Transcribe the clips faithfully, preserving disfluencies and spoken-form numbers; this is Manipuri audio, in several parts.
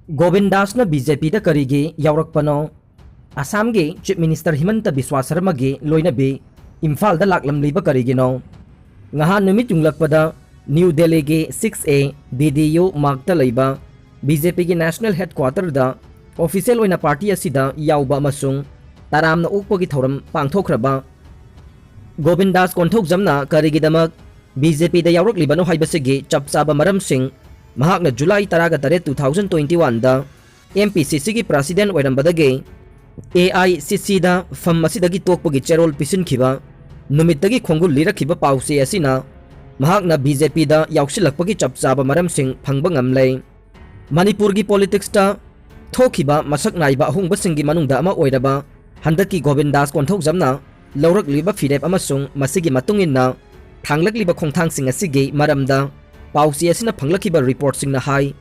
ꯒꯣꯕꯤꯟ ꯗꯥꯁꯅ ꯕꯤ ꯖꯦ ꯄꯤꯗ ꯀꯔꯤꯒꯤ ꯌꯥꯎꯔꯛꯄꯅꯣ? ꯑꯁꯥꯝꯒꯤ Chief Minister ꯍꯤꯃꯟꯇ ꯕꯤꯁ꯭ꯋꯥ ꯁꯔꯃꯒꯤ ꯂꯣꯏꯅꯕꯤ ꯏꯝꯐꯥꯜꯗ ꯂꯥꯛꯂꯝꯂꯤꯕ ꯀꯔꯤꯒꯤꯅꯣ? ꯉꯍꯥꯟ ꯅꯨꯃꯤꯠ ꯌꯨꯡꯂꯛꯄꯗ ꯅ꯭ꯌꯨ ꯗꯦꯜꯂꯤꯒꯤ six A D D U ꯃꯥꯔꯛꯇ ꯂꯩꯕ ꯕꯤ ꯖꯦ ꯄꯤꯒꯤ National Headquarterꯗ official ꯑꯣꯏꯅ party ꯑꯁꯤꯗ ꯌꯥꯎꯕ ꯑꯃꯁꯨꯡ ꯇꯔꯥꯝꯅ ꯑꯣꯛꯄꯒꯤ ꯊꯧꯔꯝ ꯄꯥꯡꯊꯣꯛꯈ꯭ꯔꯕ ꯒꯣꯕꯤꯟ ꯗꯥꯁ ꯀꯣꯟꯊꯧꯖꯝꯅ ꯀꯔꯤꯒꯤꯗꯃꯛ ꯕꯤ ꯖꯦ ꯄꯤꯗ ꯌꯥꯎꯔꯛꯂꯤꯕꯅꯣ ꯍꯥꯏꯕꯁꯤꯒꯤ ꯆꯞ ꯆꯥꯕ ꯃꯔꯝꯁꯤꯡ ꯃꯍꯥꯛꯅ July ꯇꯔꯥꯒ ꯇꯔꯦꯠ, two thousand twenty oneꯗ M P C Cꯒꯤ President ꯑꯣꯏꯔꯝꯕꯗꯒꯤ A I C Cꯗ ꯐꯝ ꯑꯁꯤꯗꯒꯤ ꯇꯣꯛꯄꯒꯤ ꯆꯦꯔꯣꯜ ꯄꯤꯁꯤꯟꯈꯤꯕ ꯅꯨꯃꯤꯠꯇꯒꯤ ꯈꯣꯡꯒꯨꯜ ꯂꯤꯔꯛꯈꯤꯕ ꯄꯥꯎꯆꯦ ꯑꯁꯤꯅ ꯃꯍꯥꯛꯅ ꯕꯤ ꯖꯦ ꯄꯤꯗ ꯌꯥꯎꯁꯤꯜꯂꯛꯄꯒꯤ ꯆꯞ ꯆꯥꯕ ꯃꯔꯝꯁꯤꯡ ꯐꯪꯕ ꯉꯝꯂꯦ꯫ ꯃꯅꯤꯄꯨꯔꯒꯤ politicsꯇ ꯊꯣꯛꯈꯤꯕ ꯃꯁꯛ ꯅꯥꯏꯕ ꯑꯍꯣꯡꯕꯁꯤꯡꯒꯤ ꯃꯅꯨꯡꯗ ꯑꯃ ꯑꯣꯏꯔꯕ ꯍꯟꯗꯛꯀꯤ ꯒꯣꯕꯤꯟ ꯗꯥꯁ ꯀꯣꯟꯊꯧꯖꯝꯅ ꯂꯧꯔꯛꯂꯤꯕ ꯐꯤꯔꯦꯞ ꯑꯃꯁꯨꯡ ꯃꯁꯤꯒꯤ ꯃꯇꯨꯡ ꯏꯟꯅ ꯊꯥꯡꯂꯛꯂꯤꯕ ꯈꯣꯡꯊꯥꯡꯁꯤꯡ ꯑꯁꯤꯒꯤ ꯃꯔꯝꯗ ꯄꯥꯎꯆꯦ ꯑꯁꯤꯅ ꯐꯪꯂꯛꯈꯤꯕ reportꯁꯤꯡꯅ ꯍꯥꯏ꯫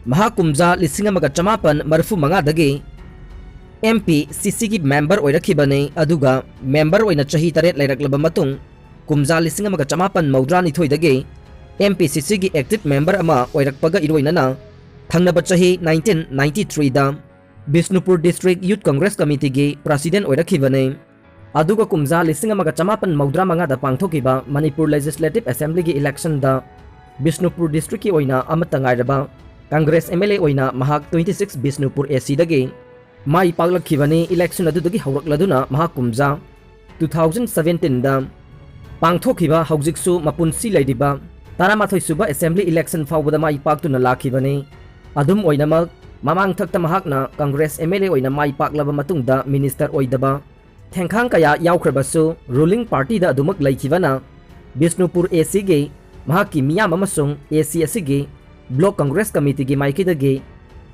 ꯃꯍꯥꯛ ꯀꯨꯝꯖꯥ ꯂꯤꯁꯤꯡ ꯑꯃꯒ ꯆꯃꯥꯄꯟ ꯃꯔꯤꯐꯨ ꯃꯉꯥꯗꯒꯤ M P C Cꯒꯤ member ꯑꯣꯏꯔꯛꯈꯤꯕꯅꯤ, ꯑꯗꯨꯒ member ꯑꯣꯏꯅ ꯆꯍꯤ ꯇꯔꯦꯠ ꯂꯩꯔꯛꯂꯕ ꯃꯇꯨꯡ, ꯀꯨꯝꯖꯥ ꯂꯤꯁꯤꯡ ꯑꯃꯒ ꯆꯃꯥꯄꯟ ꯃꯧꯗ꯭ꯔꯥꯅꯤꯊꯣꯏꯗꯒꯤ M P C Cꯒꯤ active member ꯑꯃ ꯑꯣꯏꯔꯛꯄꯒ ꯏꯔꯣꯏꯅꯅ ꯊꯪꯅꯕ ꯆꯍꯤ nineteen ninety threeꯗ Bishnupur District Youth Congress Committeeꯒꯤ President ꯑꯣꯏꯔꯛꯈꯤꯕꯅꯤ꯫ ꯑꯗꯨꯒ ꯀꯨꯝꯖꯥ ꯂꯤꯁꯤꯡ ꯑꯃꯒ ꯆꯃꯥꯄꯟ ꯃꯧꯗ꯭ꯔꯥ ꯃꯉꯥꯗ ꯄꯥꯡꯊꯣꯛꯈꯤꯕ ꯃꯅꯤꯄꯨꯔ Legislative Assemblyꯒꯤ electionꯗ ꯕꯤꯁꯅꯨꯄꯨꯔ districtꯀꯤ ꯑꯣꯏꯅ ꯑꯃꯠꯇ ꯉꯥꯏꯔꯕ Congress M L A ꯑꯣꯏꯅ ꯃꯍꯥꯛ twenty six Bishnupur A Cꯗꯒꯤ my ꯄꯥꯛꯂꯛꯈꯤꯕꯅꯤ꯫ Election ꯑꯗꯨꯗꯒꯤ ꯍꯧꯔꯛꯂꯗꯨꯅ ꯃꯍꯥꯛ ꯀꯨꯝꯖꯥ two thousand seventeenꯗ ꯄꯥꯡꯊꯣꯛꯈꯤꯕ ꯍꯧꯖꯤꯛꯁꯨ ꯃꯄꯨꯟꯁꯤ ꯂꯩꯔꯤꯕ ꯇꯔꯥꯃꯥꯊꯣꯏ ꯁꯨꯕ Assembly election ꯐꯥꯎꯕꯗ ꯃꯥꯏ ꯄꯥꯛꯇꯨꯅ ꯂꯥꯛꯈꯤꯕꯅꯤ꯫ ꯑꯗꯨꯝ ꯑꯣꯏꯅꯃꯛ, ꯃꯃꯥꯡꯊꯛꯇ ꯃꯍꯥꯛꯅ Congress M L A ꯑꯣꯏꯅ ꯃꯥꯏ ꯄꯥꯛꯂꯕ ꯃꯇꯨꯡꯗ minister ꯑꯣꯏꯗꯕ ꯊꯦꯡꯈꯥꯡ ꯀꯌꯥ ꯌꯥꯎꯈ꯭ꯔꯕꯁꯨ, ruling partyꯗ ꯑꯗꯨꯃꯛ ꯂꯩꯈꯤꯕꯅ ꯕꯤꯁꯅꯨꯄꯨꯔ A Cꯒꯤ ꯃꯍꯥꯛꯀꯤ ꯃꯤꯌꯥꯝ ꯑꯃꯁꯨꯡ A C ꯑꯁꯤꯒꯤ Block Congress Committeeꯒꯤ ꯃꯥꯏꯀꯩꯗꯒꯤ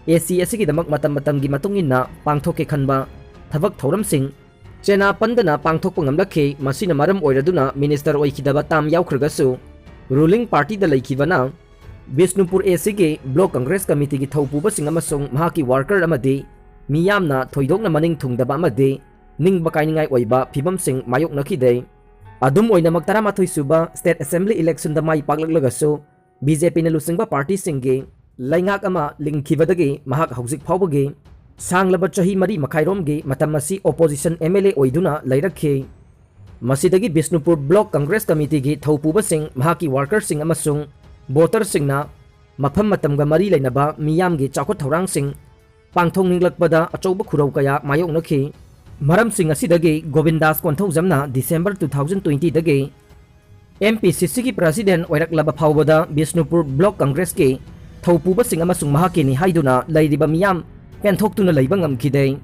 A C ꯑꯁꯤꯒꯤꯗꯃꯛ ꯃꯇꯝ ꯃꯇꯝꯒꯤ ꯃꯇꯨꯡ ꯏꯟꯅ ꯄꯥꯡꯊꯣꯛꯀꯦ ꯈꯟꯕ ꯊꯕꯛ ꯊꯧꯔꯝꯁꯤꯡ ꯆꯦꯅꯥ ꯄꯟꯗꯅ ꯄꯥꯡꯊꯣꯛꯄ ꯉꯝꯂꯛꯈꯤ꯫ ꯃꯁꯤꯅ ꯃꯔꯝ ꯑꯣꯏꯔꯗꯨꯅ minister ꯑꯣꯏꯈꯤꯗꯕ term ꯌꯥꯎꯈ꯭ꯔꯒꯁꯨ, ruling partyꯗ ꯂꯩꯈꯤꯕꯅ Bishnupur A Cꯒꯤ Block Congress Committeeꯒꯤ ꯊꯧꯄꯨꯕꯁꯤꯡ ꯑꯃꯁꯨꯡ ꯃꯍꯥꯛꯀꯤ worker ꯑꯃꯗꯤ ꯃꯤꯌꯥꯝꯅ ꯊꯣꯏꯗꯣꯛꯅ ꯃꯅꯤꯡ ꯊꯨꯡꯗꯕ ꯑꯃꯗꯤ ꯅꯤꯡꯕ ꯀꯥꯏꯅꯤꯡꯉꯥꯏ ꯑꯣꯏꯕ ꯐꯤꯚꯝꯁꯤꯡ ꯃꯥꯌꯣꯛꯅꯈꯤꯗꯦ꯫ ꯑꯗꯨꯝ ꯑꯣꯏꯅꯃꯛ, ꯇꯔꯥꯃꯥꯊꯣꯏ ꯁꯨꯕ State Assembly electionꯗ ꯃꯥꯏ ꯄꯥꯛꯂꯛꯂꯒꯁꯨ, B J Pꯅ ꯂꯨꯆꯤꯡꯕ partyꯁꯤꯡꯒꯤ ꯂꯩꯉꯥꯛ ꯑꯃ ꯂꯤꯡꯈꯤꯕꯗꯒꯤ ꯃꯍꯥꯛ ꯍꯧꯖꯤꯛ ꯐꯥꯎꯕꯒꯤ ꯁꯥꯡꯂꯕ ꯆꯍꯤ ꯃꯔꯤ ꯃꯈꯥꯏꯔꯣꯝꯒꯤ ꯃꯇꯝ ꯑꯁꯤ opposition M L A ꯑꯣꯏꯗꯨꯅ ꯂꯩꯔꯛꯈꯤ꯫ ꯃꯁꯤꯗꯒꯤ ꯕꯤꯁꯅꯨꯄꯨꯔ Block Congress Committeeꯒꯤ ꯊꯧꯄꯨꯕꯁꯤꯡ, ꯃꯍꯥꯛꯀꯤ workerꯁꯤꯡ ꯑꯃꯁꯨꯡ voterꯁꯤꯡꯅ ꯃꯐꯝ ꯃꯇꯝꯒ ꯃꯔꯤ ꯂꯩꯅꯕ ꯃꯤꯌꯥꯝꯒꯤ ꯆꯥꯎꯈꯠ ꯊꯧꯔꯥꯡꯁꯤꯡ ꯄꯥꯡꯊꯣꯛꯅꯤꯡꯂꯛꯄꯗ ꯑꯆꯧꯕ ꯈꯨꯔꯧ ꯀꯌꯥ ꯃꯥꯌꯣꯛꯅꯈꯤ꯫ ꯃꯔꯝꯁꯤꯡ ꯑꯁꯤꯗꯒꯤ ꯒꯣꯕꯤꯟꯗꯥꯁ ꯀꯣꯟꯊꯧꯖꯝꯅ December two thousand twentyꯗꯒꯤ M P C Cꯒꯤ president ꯑꯣꯏꯔꯛꯂꯕ ꯐꯥꯎꯕꯗ ꯕꯤꯁꯅꯨꯄꯨꯔ Block Congressꯀꯤ ꯊꯧꯄꯨꯕꯁꯤꯡ ꯑꯃꯁꯨꯡ ꯃꯍꯥꯛꯀꯤꯅꯤ ꯍꯥꯏꯗꯨꯅ ꯂꯩꯔꯤꯕ ꯃꯤꯌꯥꯝ ꯄꯦꯟꯊꯣꯛꯇꯨꯅ ꯂꯩꯕ ꯉꯝꯈꯤꯗꯦ꯫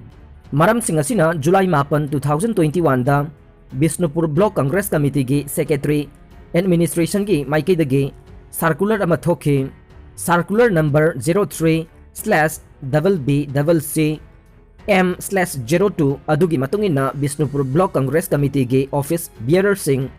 ꯃꯔꯝꯁꯤꯡ ꯑꯁꯤꯅ July ꯃꯥꯄꯟ, two thousand twenty oneꯗ Bishnupur Block Congress Committeeꯒꯤ secretary administrationꯒꯤ ꯃꯥꯏꯀꯩꯗꯒꯤ circular ꯑꯃ ꯊꯣꯛꯈꯤ꯫ Circular number zero three slash double B double C M slash zero two ꯑꯗꯨꯒꯤ ꯃꯇꯨꯡ ꯏꯟꯅ ꯕꯤꯁꯅꯨꯄꯨꯔ Block Congress Committeeꯒꯤ office bearerꯁꯤꯡ,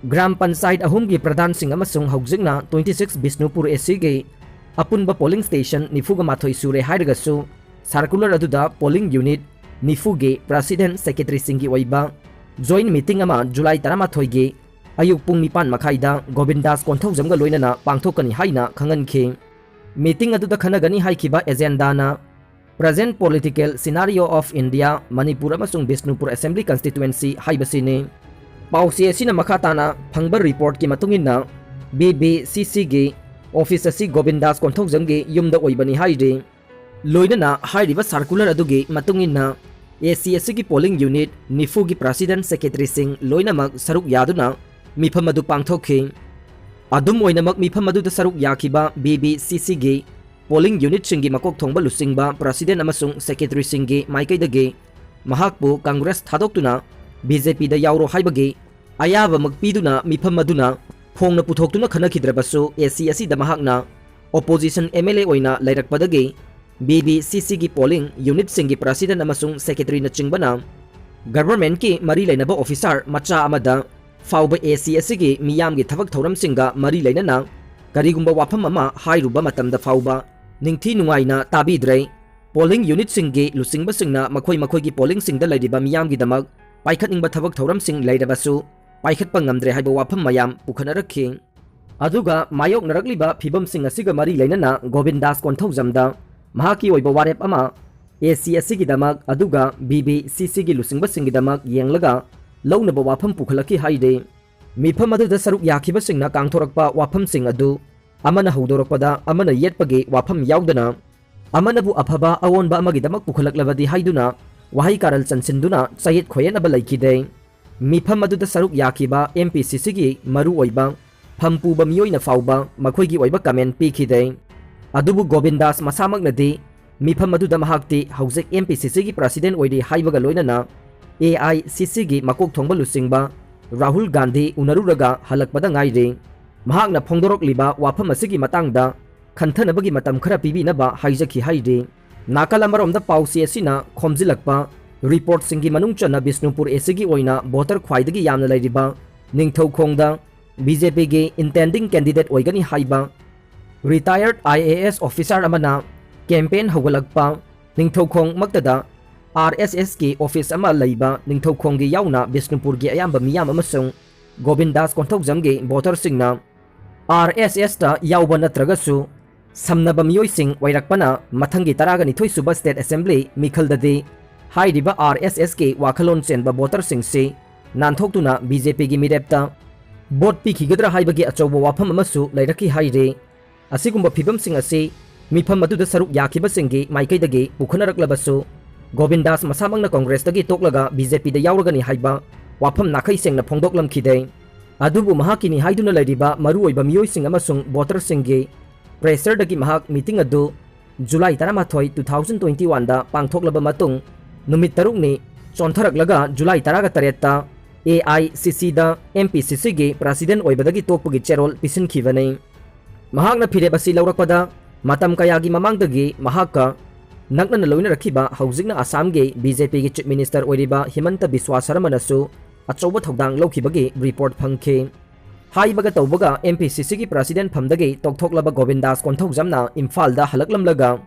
ꯒ꯭ꯔꯥꯝ ꯄꯟꯆꯥꯌꯠ ꯑꯍꯨꯝꯒꯤ ꯄ꯭ꯔꯙꯥꯟꯁꯤꯡ ꯑꯃꯁꯨꯡ ꯍꯧꯖꯤꯛꯅ twenty six ꯕꯤꯁꯅꯨꯄꯨꯔ ACꯒꯤ ꯑꯄꯨꯟꯕ polling station ꯅꯤꯐꯨꯒ ꯃꯥꯊꯣꯏ ꯁꯨꯔꯦ ꯍꯥꯏꯔꯒꯁꯨ, circular ꯑꯗꯨꯗ polling unit ꯅꯤꯐꯨꯒꯤ president secretaryꯁꯤꯡꯒꯤ ꯑꯣꯏꯕ joint meeting ꯑꯃ July ꯇꯔꯥꯃꯥꯊꯣꯏꯒꯤ ꯑꯌꯨꯛ ꯄꯨꯡ ꯅꯤꯄꯥꯟ ꯃꯈꯥꯏꯗ ꯒꯣꯕꯤꯟꯗꯥꯁ ꯀꯣꯟꯊꯧꯖꯝꯒ ꯂꯣꯏꯅꯅ ꯄꯥꯡꯊꯣꯛꯀꯅꯤ ꯍꯥꯏꯅ ꯈꯪꯍꯟꯈꯤ꯫ Meeting ꯑꯗꯨꯗ ꯈꯟꯅꯒꯅꯤ ꯍꯥꯏꯈꯤꯕ agendaꯅ Present Political Scenario of India, Manipur ꯑꯃꯁꯨꯡ ꯕꯤꯁꯅꯨꯄꯨꯔ Assembly Constituency ꯍꯥꯏꯕꯁꯤꯅꯤ꯫ ꯄꯥꯎꯆꯦ ꯑꯁꯤꯅ ꯃꯈꯥ ꯇꯥꯅ ꯐꯪꯕ reportꯀꯤ ꯃꯇꯨꯡ ꯏꯟꯅ, B B C Cꯒꯤ office ꯑꯁꯤ ꯒꯣꯕꯤꯟꯗꯥꯁ ꯀꯣꯟꯊꯧꯖꯝꯒꯤ ꯌꯨꯝꯗ ꯑꯣꯏꯕꯅꯤ ꯍꯥꯏꯔꯤ꯫ ꯂꯣꯏꯅꯅ ꯍꯥꯏꯔꯤꯕ circular ꯑꯗꯨꯒꯤ ꯃꯇꯨꯡ ꯏꯟꯅ, A C ꯑꯁꯤꯒꯤ polling unit ꯅꯤꯐꯨꯒꯤ president secretaryꯁꯤꯡ ꯂꯣꯏꯅꯃꯛ ꯁꯔꯨꯛ ꯌꯥꯗꯨꯅ ꯃꯤꯐꯝ ꯑꯗꯨ ꯄꯥꯡꯊꯣꯛꯈꯤ꯫ ꯑꯗꯨꯝ ꯑꯣꯏꯅꯃꯛ, ꯃꯤꯐꯝ ꯑꯗꯨꯗ ꯁꯔꯨꯛ ꯌꯥꯈꯤꯕ B B C Cꯒꯤ polling unitꯁꯤꯡꯒꯤ ꯃꯀꯣꯛ ꯊꯣꯡꯕ ꯂꯨꯆꯤꯡꯕ president ꯑꯃꯁꯨꯡ secretaryꯁꯤꯡꯒꯤ ꯃꯥꯏꯀꯩꯗꯒꯤ ꯃꯍꯥꯛꯄꯨ Congress ꯊꯥꯗꯣꯛꯇꯨꯅ B J Pꯗ ꯌꯥꯎꯔꯣ ꯍꯥꯏꯕꯒꯤ ꯑꯌꯥꯕꯃꯛ ꯄꯤꯗꯨꯅ ꯃꯤꯐꯝ ꯑꯗꯨꯅ ꯐꯣꯡꯅ ꯄꯨꯊꯣꯛꯇꯨꯅ ꯈꯟꯅꯈꯤꯗ꯭ꯔꯕꯁꯨ, A C ꯑꯁꯤꯗ ꯃꯍꯥꯛꯅ opposition M L A ꯑꯣꯏꯅ ꯂꯩꯔꯛꯄꯗꯒꯤ B B C Cꯒꯤ polling unitꯁꯤꯡꯒꯤ president ꯑꯃꯁꯨꯡ secretaryꯅꯆꯤꯡꯕꯅ governmentꯀꯤ ꯃꯔꯤ ꯂꯩꯅꯕ officer ꯃꯆꯥ ꯑꯃꯗ ꯐꯥꯎꯕ A C ꯑꯁꯤꯒꯤ ꯃꯤꯌꯥꯝꯒꯤ ꯊꯕꯛ ꯊꯧꯔꯝꯁꯤꯡꯒ ꯃꯔꯤ ꯂꯩꯅꯅ ꯀꯔꯤꯒꯨꯝꯕ ꯋꯥꯐꯝ ꯑꯃ ꯍꯥꯏꯔꯨꯕ ꯃꯇꯝꯗ ꯐꯥꯎꯕ ꯅꯤꯡꯊꯤ ꯅꯨꯡꯉꯥꯏꯅ ꯇꯥꯕꯤꯗ꯭ꯔꯦ꯫ Polling unitꯁꯤꯡꯒꯤ ꯂꯨꯆꯤꯡꯕꯁꯤꯡꯅ ꯃꯈꯣꯏ ꯃꯈꯣꯏꯒꯤ pollingꯁꯤꯡꯗ ꯂꯩꯔꯤꯕ ꯃꯤꯌꯥꯝꯒꯤꯗꯃꯛ ꯄꯥꯏꯈꯠꯅꯤꯡꯕ ꯊꯕꯛ ꯊꯧꯔꯝꯁꯤꯡ ꯂꯩꯔꯕꯁꯨ ꯄꯥꯏꯈꯠꯄ ꯉꯝꯗ꯭ꯔꯦ ꯍꯥꯏꯕ ꯋꯥꯐꯝ ꯃꯌꯥꯝ ꯄꯨꯈꯠꯅꯔꯛꯈꯤ꯫ ꯑꯗꯨꯒ ꯃꯥꯌꯣꯛꯅꯔꯛꯂꯤꯕ ꯐꯤꯕꯝꯁꯤꯡ ꯑꯁꯤꯒ ꯃꯔꯤ ꯂꯩꯅꯅ ꯒꯣꯕꯤꯟꯗꯥꯁ ꯀꯣꯟꯊꯧꯖꯝꯗ ꯃꯍꯥꯛꯀꯤ ꯑꯣꯏꯕ ꯋꯥꯔꯦꯞ ꯑꯃ ꯑꯦ ꯁꯤ ꯑꯁꯤꯒꯤꯗꯃꯛ ꯑꯗꯨꯒ ꯕꯤ ꯕꯤ ꯁꯤ ꯁꯤꯒꯤ ꯂꯨꯆꯤꯡꯕꯁꯤꯡꯒꯤꯗꯃꯛ ꯌꯦꯡꯂꯒ ꯂꯧꯅꯕ ꯋꯥꯐꯝ ꯄꯨꯈꯠꯂꯛꯈꯤ ꯍꯥꯏꯔꯤ꯫ ꯃꯤꯐꯝ ꯑꯗꯨꯗ ꯁꯔꯨꯛ ꯌꯥꯈꯤꯕꯁꯤꯡꯅ ꯀꯥꯡꯊꯣꯔꯛꯄ ꯋꯥꯐꯝꯁꯤꯡ ꯑꯗꯨ ꯑꯃꯅ ꯍꯧꯗꯣꯔꯛꯄꯗ ꯑꯃꯅ ꯌꯦꯠꯄꯒꯤ ꯋꯥꯐꯝ ꯌꯥꯎꯗꯅ ꯑꯃꯅꯕꯨ ꯑꯐꯕ ꯑꯑꯣꯟꯕ ꯑꯃꯒꯤꯗꯃꯛ ꯄꯨꯈꯠꯂꯛꯂꯕꯗꯤ ꯍꯥꯏꯗꯨꯅ ꯋꯥꯍꯩ ꯀꯥꯔꯜ ꯆꯟꯁꯤꯟꯗꯨꯅ ꯆꯌꯦꯠ ꯈꯣꯏꯌꯦꯠꯅꯕ ꯂꯩꯈꯤꯗꯦ꯫ ꯃꯤꯐꯝ ꯑꯗꯨꯗ ꯁꯔꯨꯛ ꯌꯥꯈꯤꯕ ꯑꯦꯝ ꯄꯤ ꯁꯤ ꯁꯤꯒꯤ ꯃꯔꯨꯑꯣꯏꯕ ꯐꯝ ꯄꯨꯕ ꯃꯤꯑꯣꯏꯅ ꯐꯥꯎꯕ ꯃꯈꯣꯏꯒꯤ ꯑꯣꯏꯕ ꯀꯃꯦꯟ ꯄꯤꯈꯤꯗꯦ꯫ ꯑꯗꯨꯕꯨ ꯒꯣꯕꯤꯟꯗꯥꯁ ꯃꯁꯥꯃꯛꯅꯗꯤ ꯃꯤꯐꯝ ꯑꯗꯨꯗ ꯃꯍꯥꯛꯇꯤ ꯍꯧꯖꯤꯛ ꯑꯦꯝ ꯄꯤ ꯁꯤ ꯁꯤꯒꯤ ꯄ꯭ꯔꯁꯤꯗꯦꯟ ꯑꯣꯏꯔꯤ ꯍꯥꯏꯕꯒ ꯂꯣꯏꯅꯅ ꯑꯦ ꯑꯥꯏ ꯁꯤ ꯁꯤꯒꯤ ꯃꯀꯣꯛ ꯊꯣꯡꯕ ꯂꯨꯆꯤꯡꯕ ꯔꯥꯍꯨꯜ ꯒꯥꯟꯙꯤ ꯎꯅꯔꯨꯔꯒ ꯍꯜꯂꯛꯄꯗ ꯉꯥꯏꯔꯤ꯫ ꯃꯍꯥꯛꯅ ꯐꯣꯡꯗꯣꯔꯛꯂꯤꯕ ꯋꯥꯐꯝ ꯑꯁꯤꯒꯤ ꯃꯇꯥꯡꯗ ꯈꯟꯊꯅꯕꯒꯤ ꯃꯇꯝ ꯈꯔ ꯄꯤꯕꯤꯅꯕ ꯍꯥꯏꯖꯈꯤ ꯍꯥꯏꯔꯤ꯫ ꯅꯥꯀꯜ ꯑꯃꯔꯣꯝꯗ ꯄꯥꯎꯆꯦ ꯑꯁꯤꯅ ꯈꯣꯝꯖꯤꯜꯂꯛꯄ ꯔꯤꯄꯣꯔꯠꯁꯤꯡꯒꯤ ꯃꯅꯨꯡ ꯆꯟꯅ ꯕꯤꯁꯅꯨꯄꯨꯔ ꯑꯦ ꯁꯤꯒꯤ ꯑꯣꯏꯅ ꯚꯣꯇꯔ ꯈ꯭ꯋꯥꯏꯗꯒꯤ ꯌꯥꯝꯅ ꯂꯩꯔꯤꯕ ꯅꯤꯡꯊꯧꯈꯣꯡꯗ ꯕꯤ ꯖꯦ ꯄꯤꯒꯤ intending candidate ꯑꯣꯏꯒꯅꯤ ꯍꯥꯏꯕ retired I A S officer ꯑꯃꯅ ꯀꯦꯝꯄꯦꯟ ꯍꯧꯒꯠꯂꯛꯄ ꯅꯤꯡꯊꯧꯈꯣꯡꯃꯛꯇꯗ ꯑꯥꯔ ꯑꯦꯁ ꯑꯦꯁꯀꯤ ꯑꯣꯐꯤꯁ ꯑꯃ ꯂꯩꯕ ꯅꯤꯡꯊꯧꯈꯣꯡꯒꯤ ꯌꯥꯎꯅ ꯕꯤꯁꯅꯨꯄꯨꯔꯒꯤ ꯑꯌꯥꯝꯕ ꯃꯤꯌꯥꯝ ꯑꯃꯁꯨꯡ ꯒꯣꯕꯤꯟꯗꯥꯁ ꯀꯣꯟꯊꯧꯖꯝꯒꯤ ꯚꯣꯇꯔꯁꯤꯡꯅ ꯑꯥꯔ ꯑꯦꯁ ꯑꯦꯁꯇ ꯌꯥꯎꯕ ꯅꯠꯇ꯭ꯔꯒꯁꯨ ꯁꯝꯅꯕ ꯃꯤꯑꯣꯏꯁꯤꯡ ꯑꯣꯏꯔꯛꯄꯅ ꯃꯊꯪꯒꯤ ꯇꯔꯥꯒ ꯅꯤꯊꯣꯏ ꯁꯨꯕ ꯁ꯭ꯇꯦꯠ ꯑꯦꯁꯦꯝꯕ꯭ꯂꯤ ꯃꯤꯈꯜꯗꯗꯤ ꯍꯥꯏꯔꯤꯕ ꯑꯥꯔ ꯑꯦꯁ ꯑꯦꯁꯀꯤ ꯋꯥꯈꯜꯂꯣꯟ ꯆꯦꯟꯕ ꯚꯣꯇꯔꯁꯤꯡꯁꯤ ꯅꯥꯟꯊꯣꯛꯇꯨꯅ ꯕꯤ ꯖꯦ ꯄꯤꯒꯤ ꯃꯤꯔꯦꯞꯇ ꯚꯣꯠ ꯄꯤꯈꯤꯒꯗ꯭ꯔꯥ ꯍꯥꯏꯕꯒꯤ ꯑꯆꯧꯕ ꯋꯥꯐꯝ ꯑꯃꯁꯨ ꯂꯩꯔꯛꯈꯤ ꯍꯥꯏꯔꯤ꯫ ꯑꯁꯤꯒꯨꯝꯕ ꯐꯤꯕꯝꯁꯤꯡ ꯑꯁꯤ ꯃꯤꯐꯝ ꯑꯗꯨꯗ ꯁꯔꯨꯛ ꯌꯥꯈꯤꯕꯁꯤꯡꯒꯤ ꯃꯥꯏꯀꯩꯗꯒꯤ ꯄꯨꯈꯠꯅꯔꯛꯂꯕꯁꯨ, ꯒꯣꯕꯤꯟꯗꯥꯁ ꯃꯁꯥꯃꯛꯅ ꯀꯣꯡꯒ꯭ꯔꯦꯁꯇꯒꯤ ꯇꯣꯛꯂꯒ ꯕꯤ ꯖꯦ ꯄꯤꯗ ꯌꯥꯎꯔꯒꯅꯤ ꯍꯥꯏꯕ ꯋꯥꯐꯝ ꯅꯥꯈꯩ ꯁꯦꯡꯅ ꯐꯣꯡꯗꯣꯛꯂꯝꯈꯤꯗꯦ꯫ ꯑꯗꯨꯕꯨ ꯃꯍꯥꯛꯀꯤꯅꯤ ꯍꯥꯏꯗꯨꯅ ꯂꯩꯔꯤꯕ ꯃꯔꯨꯑꯣꯏꯕ ꯃꯤꯑꯣꯏꯁꯤꯡ ꯑꯃꯁꯨꯡ ꯚꯣꯇꯔꯁꯤꯡꯒꯤ ꯄ꯭ꯔꯦꯁꯔꯗꯒꯤ ꯃꯍꯥꯛ ꯃꯤꯇꯤꯡ ꯑꯗꯨ ꯖꯨꯂꯥꯏ ꯇꯔꯥꯃꯥꯊꯣꯏ, two thousand twenty one ꯗ ꯄꯥꯡꯊꯣꯛꯂꯕ ꯃꯇꯨꯡ ꯅꯨꯃꯤꯠ ꯇꯔꯨꯛꯅꯤ ꯆꯣꯟꯊꯔꯛꯂꯒ ꯖꯨꯂꯥꯏ ꯇꯔꯥꯒ ꯇꯔꯦꯠꯇ ꯑꯦ ꯑꯥꯏ ꯁꯤ ꯁꯤꯗ ꯑꯦꯝ ꯄꯤ ꯁꯤ ꯁꯤꯒꯤ ꯄ꯭ꯔꯁꯤꯗꯦꯟ ꯑꯣꯏꯕꯗꯒꯤ ꯇꯣꯛꯄꯒꯤ ꯆꯦꯔꯣꯜ ꯄꯤꯁꯤꯟꯈꯤꯕꯅꯤ꯫ ꯃꯍꯥꯛꯅ ꯐꯤꯔꯦꯞ ꯑꯁꯤ ꯂꯧꯔꯛꯄꯗ ꯃꯇꯝ ꯀꯌꯥꯒꯤ ꯃꯃꯥꯡꯗꯒꯤ ꯃꯍꯥꯛꯀ ꯅꯛꯅꯅ ꯂꯣꯏꯅꯔꯛꯈꯤꯕ ꯍꯧꯖꯤꯛꯅ ꯑꯁꯥꯝꯒꯤ ꯕꯤ ꯖꯦ ꯄꯤꯒꯤ ꯆꯤꯐ ꯃꯤꯅꯤꯁꯇꯔ ꯑꯣꯏꯔꯤꯕ ꯍꯤꯃꯟꯇ ꯕꯤꯁ꯭ꯋꯥ ꯁꯔꯃꯅꯁꯨ ꯑꯆꯧꯕ ꯊꯧꯗꯥꯡ ꯂꯧꯈꯤꯕꯒꯤ ꯔꯤꯄꯣꯔꯠ ꯐꯪꯈꯤ꯫ ꯍꯥꯏꯕꯒ ꯇꯧꯕꯒ ꯑꯦꯝ ꯄꯤ ꯁꯤ ꯁꯤꯒꯤ ꯄ꯭ꯔꯁꯤꯗꯦꯟ ꯐꯝꯗꯒꯤ ꯇꯣꯛꯊꯣꯛꯂꯕ ꯒꯣꯕꯤꯟꯗꯥꯁ ꯀꯣꯟꯊꯧꯖꯝꯅ ꯏꯝꯐꯥꯜꯗ ꯍꯜꯂꯛꯂꯝꯂꯒ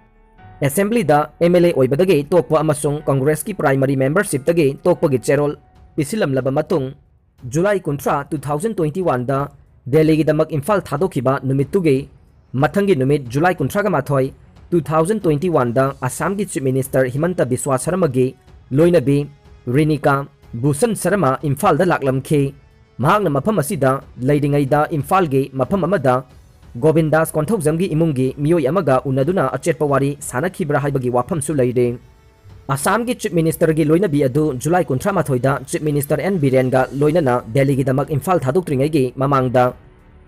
ꯑꯦꯁꯦꯝꯕ꯭ꯂꯤꯗ ꯑꯦꯝ ꯑꯦꯜ ꯑꯦ ꯑꯣꯏꯕꯗꯒꯤ ꯇꯣꯛꯄ ꯑꯃꯁꯨꯡ ꯀꯣꯡꯒ꯭ꯔꯦꯁꯀꯤ ꯄ꯭ꯔꯥꯏꯃꯔꯤ ꯃꯦꯝꯕꯔꯁꯤꯞꯇꯒꯤ ꯇꯣꯛꯄꯒꯤ ꯆꯦꯔꯣꯜ ꯄꯤꯁꯤꯜꯂꯝꯂꯕ ꯃꯇꯨꯡ, ꯖꯨꯂꯥꯏ ꯀꯨꯟꯊ꯭ꯔꯥ, two thousand twenty one ꯗ ꯗꯦꯜꯂꯤꯒꯤꯗꯃꯛ ꯏꯝꯐꯥꯜ ꯊꯥꯗꯣꯛꯈꯤꯕ ꯅꯨꯃꯤꯠꯇꯨꯒꯤ ꯃꯊꯪꯒꯤ ꯅꯨꯃꯤꯠ, ꯖꯨꯂꯥꯏ ꯀꯨꯟꯊ꯭ꯔꯥꯒ ꯃꯥꯊꯣꯏ, two thousand twenty one ꯗ ꯑꯁꯥꯝꯒꯤ Chief Minister ꯍꯤꯃꯟꯇ ꯕꯤꯁ꯭ꯋꯥ ꯁꯔꯃꯒꯤ ꯂꯣꯏꯅꯕꯤ ꯔꯤꯅꯤꯀꯥ ꯚꯨꯁꯟ ꯁꯔꯃ ꯏꯝꯐꯥꯜꯗ ꯂꯥꯛꯂꯝꯈꯤ꯫ ꯃꯍꯥꯛꯅ ꯃꯐꯝ ꯑꯁꯤꯗ ꯂꯩꯔꯤꯉꯩꯗ ꯏꯝꯐꯥꯜꯒꯤ ꯃꯐꯝ ꯑꯃꯗ ꯒꯣꯕꯤꯟꯗꯥꯁ ꯀꯣꯟꯊꯧꯖꯝꯒꯤ ꯏꯃꯨꯡꯒꯤ ꯃꯤꯑꯣꯏ ꯑꯃꯒ ꯎꯅꯗꯨꯅ ꯑꯆꯦꯠꯄ ꯋꯥꯔꯤ ꯁꯥꯅꯈꯤꯕ꯭ꯔꯥ ꯍꯥꯏꯕꯒꯤ ꯋꯥꯐꯝꯁꯨ ꯂꯩꯔꯤ꯫ ꯑꯁꯥꯝꯒꯤ Chief Minister ꯒꯤ ꯂꯣꯏꯅꯕꯤ ꯑꯗꯨ ꯖꯨꯂꯥꯏ ꯀꯨꯟꯊ꯭ꯔꯥ ꯃꯥꯊꯣꯏꯗ Chief Minister ꯑꯦꯟ ꯕꯤꯔꯦꯟꯒ ꯂꯣꯏꯅꯅ ꯗꯦꯜꯂꯤꯒꯤꯗꯃꯛ ꯏꯝꯐꯥꯜ ꯊꯥꯗꯣꯛꯇ꯭ꯔꯤꯉꯩꯒꯤ ꯃꯃꯥꯡꯗ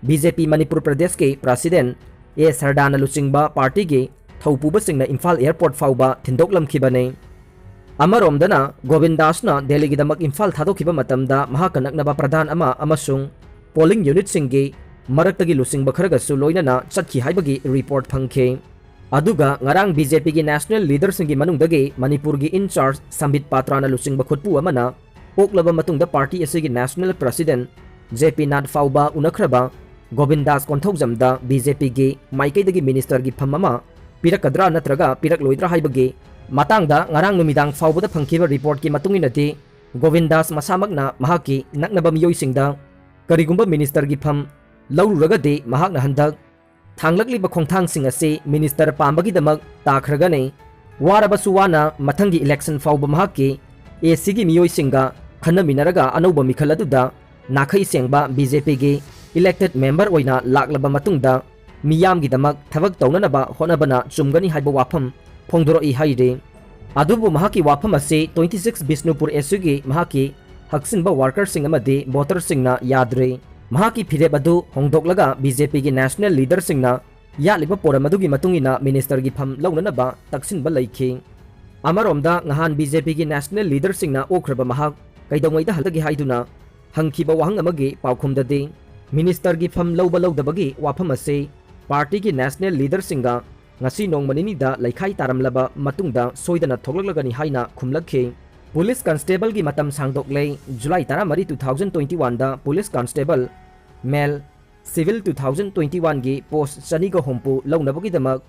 ꯕꯤ ꯖꯦ ꯄꯤ ꯃꯅꯤꯄꯨꯔ ꯄ꯭ꯔꯗꯦꯁꯀꯤ President ꯑꯦ ꯁꯔꯗꯥꯅ ꯂꯨꯆꯤꯡꯕ party ꯒꯤ ꯊꯧꯄꯨꯕꯁꯤꯡꯅ ꯏꯝꯐꯥꯜ airport ꯐꯥꯎꯕ ꯊꯤꯟꯗꯣꯛꯂꯝꯈꯤꯕꯅꯤ꯫ ꯑꯃꯔꯣꯝꯗꯅ, ꯒꯣꯕꯤꯟꯗꯥꯁꯅ ꯗꯦꯜꯂꯤꯒꯤꯗꯃꯛ ꯏꯝꯐꯥꯜ ꯊꯥꯗꯣꯛꯈꯤꯕ ꯃꯇꯝꯗ ꯃꯍꯥꯛꯀ ꯅꯛꯅꯕ ꯄ꯭ꯔꯙꯥꯟ ꯑꯃ ꯑꯃꯁꯨꯡ polling unit ꯁꯤꯡꯒꯤ ꯃꯔꯛꯇꯒꯤ ꯂꯨꯆꯤꯡꯕ ꯈꯔꯒꯁꯨ ꯂꯣꯏꯅꯅ ꯆꯠꯈꯤ ꯍꯥꯏꯕꯒꯤ report ꯐꯪꯈꯤ꯫ ꯑꯗꯨꯒ ꯉꯔꯥꯡ ꯕꯤ ꯖꯦ ꯄꯤ ꯒꯤ national leader ꯁꯤꯡꯒꯤ ꯃꯅꯨꯡꯗꯒꯤ ꯃꯅꯤꯄꯨꯔꯒꯤ in charge ꯁꯝꯕꯤꯠ ꯄꯥꯇ꯭ꯔꯥꯅ ꯂꯨꯆꯤꯡꯕ ꯈꯨꯠꯄꯨ ꯑꯃꯅ ꯑꯣꯛꯂꯕ ꯃꯇꯨꯡꯗ party ꯑꯁꯤꯒꯤ national president ꯖꯦ ꯄꯤ ꯅꯥꯠ ꯐꯥꯎꯕ ꯎꯅꯈ꯭ꯔꯕ ꯒꯣꯕꯤꯟꯗꯥꯁ ꯀꯣꯟꯊꯧꯖꯝꯗ ꯕꯤ ꯖꯦ ꯄꯤ ꯒꯤ ꯃꯥꯏꯀꯩꯗꯒꯤ minister ꯒꯤ ꯐꯝ ꯑꯃ ꯄꯤꯔꯛꯀꯗ꯭ꯔꯥ ꯅꯠꯇ꯭ꯔꯒ ꯄꯤꯔꯛꯂꯣꯏꯗ꯭ꯔꯥ ꯍꯥꯏꯕꯒꯤ ꯃꯇꯥꯡꯗ ꯉꯔꯥꯡ ꯅꯨꯃꯤꯗꯥꯡ ꯐꯥꯎꯕꯗ ꯐꯪꯈꯤꯕ report ꯀꯤ ꯃꯇꯨꯡ ꯏꯟꯅꯗꯤ, ꯒꯣꯕꯤꯟꯗꯥꯁ ꯃꯁꯥꯃꯛꯅ ꯃꯍꯥꯛꯀꯤ ꯅꯛꯅꯕ ꯃꯤꯑꯣꯏꯁꯤꯡꯗ ꯀꯔꯤꯒꯨꯝꯕ minister ꯒꯤ ꯐꯝ ꯂꯧꯔꯨꯔꯒꯗꯤ ꯃꯍꯥꯛꯅ ꯍꯟꯗꯛ ꯊꯥꯡꯂꯛꯂꯤꯕ ꯈꯣꯡꯊꯥꯡꯁꯤꯡ ꯑꯁꯤ minister ꯄꯥꯝꯕꯒꯤꯗꯃꯛ ꯇꯥꯈ꯭ꯔꯒꯅꯤ꯫ ꯋꯥꯔꯕꯁꯨ ꯋꯥꯅ ꯃꯊꯪꯒꯤ election ꯐꯥꯎꯕ ꯃꯍꯥꯛꯀꯤ ꯑꯦ ꯁꯤ ꯒꯤ ꯃꯤꯑꯣꯏꯁꯤꯡꯒ ꯈꯟꯅꯃꯤꯟꯅꯔꯒ ꯑꯅꯧꯕ ꯃꯤꯈꯜ ꯑꯗꯨꯗ ꯅꯥꯈꯩ ꯁꯦꯡꯕ ꯕꯤ ꯖꯦ ꯄꯤ ꯒꯤ elected member ꯑꯣꯏꯅ ꯂꯥꯛꯂꯕ ꯃꯇꯨꯡꯗ ꯃꯤꯌꯥꯝꯒꯤꯗꯃꯛ ꯊꯕꯛ ꯇꯧꯅꯅꯕ ꯍꯣꯠꯅꯕꯅ ꯆꯨꯝꯒꯅꯤ ꯍꯥꯏꯕ ꯋꯥꯐꯝ ꯐꯣꯡꯗꯣꯔꯛꯏ ꯍꯥꯏꯔꯤ꯫ ꯑꯗꯨꯕꯨ ꯃꯍꯥꯛꯀꯤ ꯋꯥꯐꯝ ꯑꯁꯤ twenty six ꯕꯤꯁꯅꯨꯄꯨꯔ ꯑꯦ ꯁꯤ ꯒꯤ ꯃꯍꯥꯛꯀꯤ ꯍꯛꯆꯤꯟꯕ worker ꯁꯤꯡ ꯑꯃꯗꯤ voter ꯁꯤꯡꯅ ꯌꯥꯗ꯭ꯔꯤ꯫ ꯃꯍꯥꯛꯀꯤ ꯐꯤꯔꯦꯞ ꯑꯗꯨ ꯍꯣꯡꯗꯣꯛꯂꯒ ꯕꯤ ꯖꯦ ꯄꯤ ꯒꯤ national leader ꯁꯤꯡꯅ ꯌꯥꯠꯂꯤꯕ ꯄꯣꯔꯝ ꯑꯗꯨꯒꯤ ꯃꯇꯨꯡ ꯏꯟꯅ minister ꯒꯤ ꯐꯝ ꯂꯧꯅꯅꯕ ꯇꯛꯁꯤꯟꯕ ꯂꯩꯈꯤ꯫ ꯑꯃꯔꯣꯝꯗ, ꯉꯍꯥꯟ ꯕꯤ ꯖꯦ ꯄꯤ ꯒꯤ national leader ꯁꯤꯡꯅ ꯑꯣꯛꯈ꯭ꯔꯕ ꯃꯍꯥꯛ ꯀꯩꯗꯧꯉꯩꯗ ꯍꯜꯂꯒꯦ ꯍꯥꯏꯗꯨꯅ ꯍꯪꯈꯤꯕ ꯋꯥꯍꯪ ꯑꯃꯒꯤ ꯄꯥꯎꯈꯨꯝꯗꯗꯤ, minister ꯒꯤ ꯐꯝ ꯂꯧꯕ ꯂꯧꯗꯕꯒꯤ ꯋꯥꯐꯝ ꯑꯁꯤ party ꯒꯤ national leader ꯁꯤꯡꯒ ꯉꯁꯤ ꯅꯣꯡꯃ ꯅꯤꯅꯤꯗ ꯂꯩꯈꯥꯏ ꯇꯥꯔꯝꯂꯕ ꯃꯇꯨꯡꯗ ꯁꯣꯏꯗꯅ ꯊꯣꯛꯂꯛꯂꯒꯅꯤ ꯍꯥꯏꯅ ꯈꯨꯝꯂꯛꯈꯤ꯫ Police constable ꯒꯤ ꯃꯇꯝ ꯁꯥꯡꯗꯣꯛꯂꯦ꯫ ꯖꯨꯂꯥꯏ ꯇꯔꯥꯃꯔꯤ, two thousand twenty one ꯗ police constable, male, civil two thousand twenty one ꯒꯤ post ꯆꯅꯤꯒ ꯍꯨꯝꯐꯨ ꯂꯧꯅꯕꯒꯤꯗꯃꯛ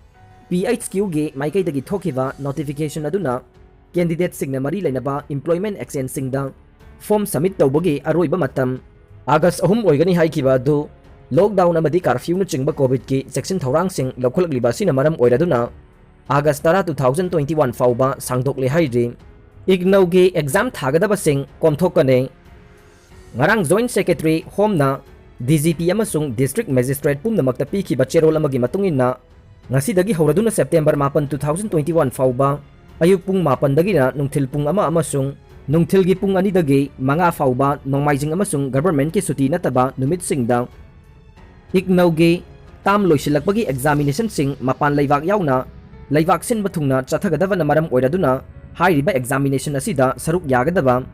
ꯄꯤ ꯑꯩꯆ ꯀ꯭ꯌꯨ ꯒꯤ ꯃꯥꯏꯀꯩꯗꯒꯤ ꯊꯣꯛꯈꯤꯕ notification ꯑꯗꯨꯅ candidate ꯁꯤꯡꯅ ꯃꯔꯤ ꯂꯩꯅꯕ employment exchange ꯁꯤꯡꯗ form submit ꯇꯧꯕꯒꯤ ꯑꯔꯣꯏꯕ ꯃꯇꯝ August ꯑꯍꯨꯝ ꯑꯣꯏꯒꯅꯤ ꯍꯥꯏꯈꯤꯕ ꯑꯗꯨ ꯂꯣꯛꯗꯥꯎꯟ ꯑꯃꯗꯤ ꯀꯥꯔꯐ꯭ꯌꯨꯅꯆꯤꯡꯕ ꯀꯣꯚꯤꯗꯀꯤ ꯆꯦꯛꯁꯤꯟ ꯊꯧꯔꯥꯡꯁꯤꯡ ꯂꯧꯈꯠꯂꯛꯂꯤꯕ ꯑꯁꯤꯅ ꯃꯔꯝ ꯑꯣꯏꯔꯗꯨꯅ ꯑꯥꯒꯁ ꯇꯔꯥ, two thousand twenty one ꯐꯥꯎꯕ ꯁꯥꯡꯗꯣꯛꯂꯦ ꯍꯥꯏꯔꯤ꯫ ꯏꯒꯅꯧꯒꯤ ꯑꯦꯛꯖꯥꯝ ꯊꯥꯒꯗꯕꯁꯤꯡ ꯀꯣꯝꯊꯣꯛꯀꯅꯤ꯫ ꯉꯔꯥꯡ joint secretary ꯍꯣꯝꯅ D G P ꯑꯃꯁꯨꯡ ꯗꯤꯁꯇ꯭ꯔꯤꯛ ꯃꯦꯖꯤꯁꯇ꯭ꯔꯦꯠ ꯄꯨꯝꯅꯃꯛꯇ ꯄꯤꯈꯤꯕ ꯆꯦꯔꯣꯜ ꯑꯃꯒꯤ ꯃꯇꯨꯡ ꯏꯟꯅ, ꯉꯁꯤꯗꯒꯤ ꯍꯧꯔꯗꯨꯅ ꯁꯦꯞꯇꯦꯝꯕꯔ ꯃꯥꯄꯟ, two thousand twenty one ꯐꯥꯎꯕ ꯑꯌꯨꯛ ꯄꯨꯡ ꯃꯥꯄꯟꯗꯒꯤꯅ ꯅꯨꯡꯊꯤꯜ ꯄꯨꯡ ꯑꯃ ꯑꯃꯁꯨꯡ ꯅꯨꯡꯊꯤꯜꯒꯤ ꯄꯨꯡ ꯑꯅꯤꯗꯒꯤ ꯃꯉꯥ ꯐꯥꯎꯕ ꯅꯣꯡꯃꯥꯏꯖꯤꯡ ꯑꯃꯁꯨꯡ ꯒꯚꯔꯟꯃꯦꯟꯠꯀꯤ ꯁꯨꯇꯤ ꯅꯠꯇꯕ ꯅꯨꯃꯤꯠꯁꯤꯡꯗ ꯏꯒꯅꯧꯒꯤ ꯇꯥꯝ ꯂꯣꯏꯁꯤꯜꯂꯛꯄꯒꯤ ꯑꯦꯛꯖꯥꯃꯤꯅꯦꯁꯟꯁꯤꯡ ꯃꯄꯥꯟ ꯂꯩꯕꯥꯛ ꯌꯥꯎꯅ ꯂꯩꯕꯥꯛ ꯁꯤꯟꯕ ꯊꯨꯡꯅ ꯆꯠꯊꯒꯗꯕꯅ ꯃꯔꯝ ꯑꯣꯏꯔꯗꯨꯅ, ꯍꯥꯏꯔꯤꯕ ꯑꯦꯛꯖꯥꯃꯤꯅꯦꯁꯟ ꯑꯁꯤꯗ ꯁꯔꯨꯛ ꯌꯥꯒꯗꯕ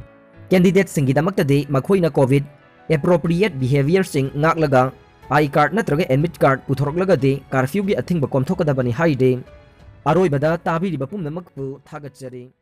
ꯀꯦꯟꯗꯤꯗꯦꯠꯁꯤꯡꯒꯤꯗꯃꯛꯇꯗꯤ ꯃꯈꯣꯏꯅ ꯀꯣꯚꯤꯗ ꯑꯦꯄ꯭ꯔꯣꯄ꯭ꯔꯤꯌꯦꯠ ꯕꯤꯍꯦꯕꯤꯌꯔꯁꯤꯡ ꯉꯥꯛꯂꯒ ꯑꯥꯏ ꯀꯥꯔꯗ ꯅꯠꯇ꯭ꯔꯒ ꯑꯦꯗꯃꯤꯠ ꯀꯥꯔꯗ ꯄꯨꯊꯣꯔꯛꯂꯒꯗꯤ ꯀꯥꯔꯐ꯭ꯌꯨꯒꯤ ꯑꯊꯤꯡꯕ ꯀꯣꯝꯊꯣꯛꯀꯗꯕꯅꯤ ꯍꯥꯏꯔꯤ꯫ ꯑꯔꯣꯏꯕꯗ ꯇꯥꯕꯤꯔꯤꯕ ꯄꯨꯝꯅꯃꯛꯄꯨ ꯊꯥꯒꯠꯆꯔꯤ꯫